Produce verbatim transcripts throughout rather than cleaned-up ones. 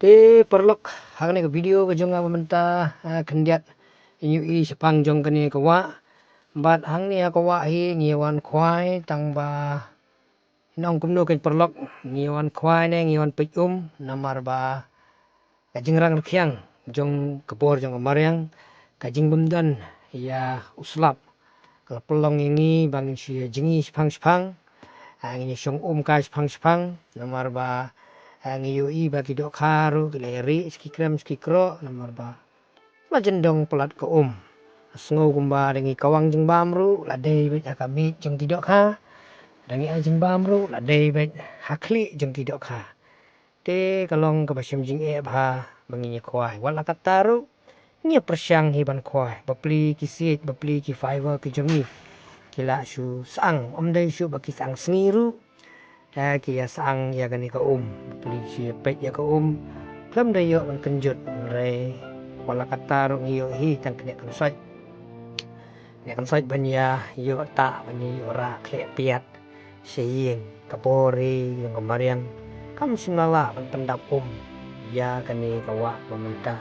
Te paralok, ha kane ka video ka jong nga ba mynta, ah, khyndiat ngi ïohi shaphang jong kane ka wah. Bad hangne ha ka wah hi ngi wan khwai tang ba nong kumno kein paralok, ngi wan khwai ne ngi wan peit um, namar ba ka jingrang rkhiang jong ka bor jong ka mariang, ka jingbym don ïa u slap, ka la pynlong ïa ngi ba ngin shu ïa jngi shaphang shaphang. Ah, ngin ïa shong um kai shaphang shaphang, namar ba, ah, ngi ïohi ba ki dohkha ruh ki la ïa rieh sha ki krem sha ki kroh, namar ba la jyndong palat ka um. Sngew kumba da ngi kawang jingbam ruh la dei beit ha ka miej jong ki dohkha, da ngi ai jingbam ruh la dei beit ha khlieh jong ki dohkha. Te ka long kaba shem jingeh bha ba ngin ïa khwai. Wat la katta ruh ngi ïa pyrshang hi ban khwai. Bapli ki siej, bapli ki fiber ki jong ngi ki la shu sang, ym dei shu ba ki sang sngi ruh. Te ki ïa sang ïa kane ka um, bapli ki shu ïa peit ïa ka um. Khlem da ïoh ban kynjut, hynrei wat la katta ruh ngi ïoh hi tang kane kan sait. Ngi kan sait ban ïa ïoh tah, ban ïa ïoh rah khleh piat sha ïing. Ka bor hi jong ka mariang kam shym la lah ban pyndap um ïa kane ka wah ba mynta.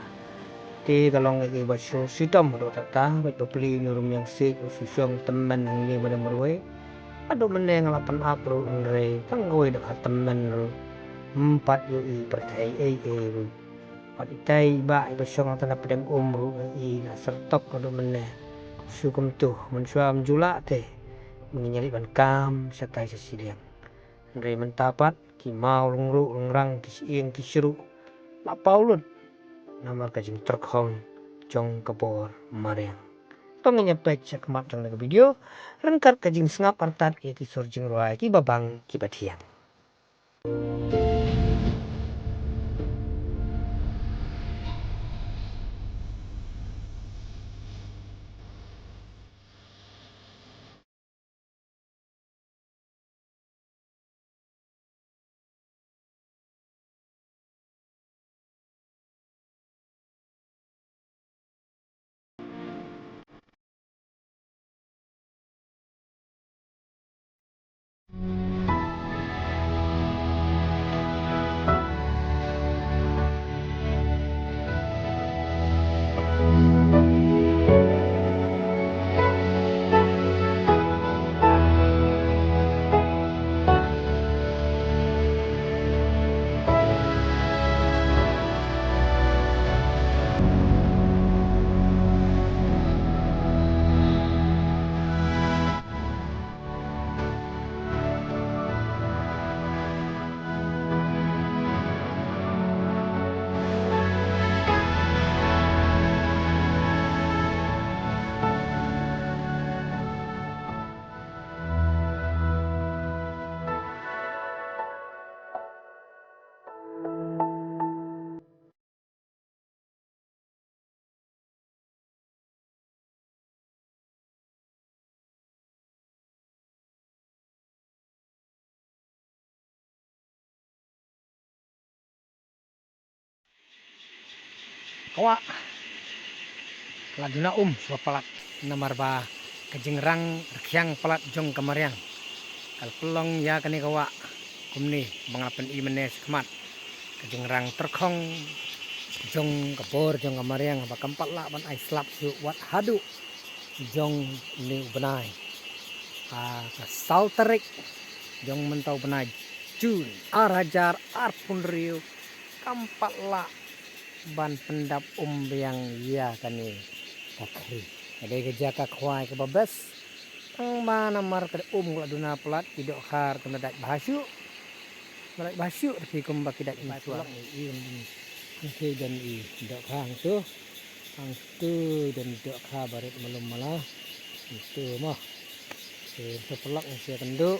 Te ka long kaei ba shu shitom haduh katta, bad bapli une u rmiang siej u shu shong tymmen hangne ba dang marwei. Haduh mynne nga la pynap ruh, hynrei tang kawei da ka tymmen ruh ym pat ïohi pyrthei ei ei ruh. Wat itai i bah iba shong tang na pdeng um ruh i la syrtok haduh mynne. Shu kumto, mynshuwa ym ju lah te, ngin ïa leit ban kam shatai sha shiliang. Hynrei mynta pat ki maw lyngngoh lyngngrang, ki shyieng ki shruh la paw lut namar ka jingtyrkhong jong ka bor mariang. To ngin ïa peit shakhmat jong kane ka video ryngkat ka jingsngap artat ïa ki sur jingrwai kiba bang kiba thiang. Ka wah ka la duna um shuwa palat namar ba ka jingrang rkhiang palat jong ka mariang ka la pynlong ïa kane ka wah kumne ba nga la pyni mynne shakhmat. Ka jingrang tyrkhong jong ka bor jong ka mariang ba kam pat lah ban ai slap shuh wat haduh jong une u bnai. Ah, ka saw tarik jong mynta u bnai Jun ar hajar arphew hynriew kam pat lah ban pyndap um biang ïa kane ka khri. Ka dei ka jaka khwai kaba best. Tang ba namar ka um ka la duna palat, ki dohkha ruh kim da dait bha shuh. Kim da dait bha shuh, te phi kumba ki dait mynshuwa. Hangto don i dohkha hangto. Hangto don i dohkha barit malu mala. Hangto mo. Te hangto paralok ngi sa ïakynduh.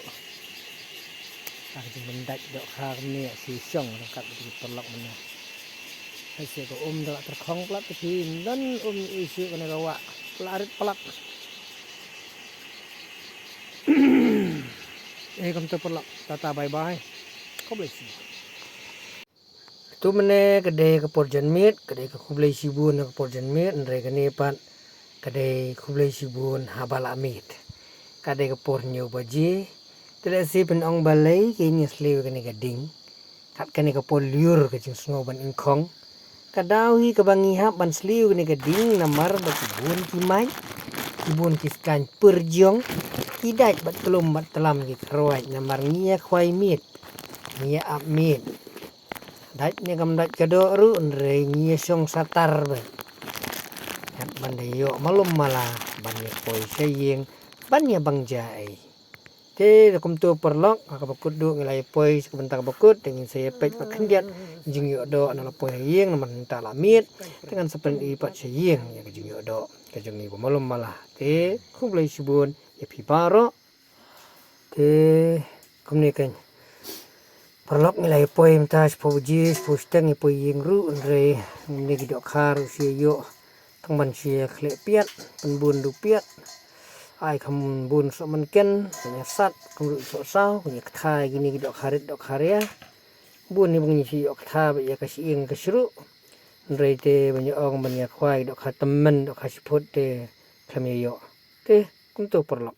Ka jingpyndait dohkha kumne, shu shong ryngkat bad ki paralok mynne. Hynrei ka um da la tyrkhong palat, te phi ym don um ïa shuh kane ka wah. La rit palat. Eh, kumto paralok, tata bye bye. Khublei shibun. Te mynne ka dei ka por janmiet, ka dei ka khublei shibun na ka por janmiet, hynrei kane pat ka dei khublei shibun haba la miet. Ka dei ka por hynñiew baje. Te lehse phin ong balei kein nga sliew ïa kane ka ding. Kat kane ka por lyiur ka jingsngew ban ingkhong. Ka daw hi kaba ngi hap ban sliew kane ka ding namar ba ki bun ki mait, ki bun ki skaiñ pyrjong, ki dait bad tlum bad tlam ki khrwai namar ngi ïa khwai miet, ngi ïa ap miet. Dait ne kam dait ka doh ruh hynrei ngi ïa shong satar bad ban da ïoh malum mala ban ïa poi sha ïing ban ïa bang ja ei. Te da kumto paralok ha kaba kut duh ngi la ïa poi sha ka bynta kaba kut, te ngin sa ïa peit pat khyndiat jingïoh doh na la poi ha ïing namar mynta la miet. Te ngan sa pyni pat sha ïing ïa ka jingïoh doh ka jong ngi ba malum mala. Te khublei shibun ïa phi baroh. Te kumne keiñ paralok ngi la ïa poi mynta shiphew baje shiphew shiteng ïa poi ïing ruh hynrei ngi ki dohkha ruh shu ïoh tang ban shu ïa khleh piat, pynbun du piat. Ai kham bun soh mynken, ïa sat kum ruh soh saw, ïa kthai kine ki dohkha rit dohkha ria. Bun hi ba ngi shu ïoh ktha ba ïa ka shyieng ka shruh. Hynrei te ban ïa ong ban ïa khwai dohkha tymmen dohkha shiput te khlem ïa ïoh. Te kumto paralok.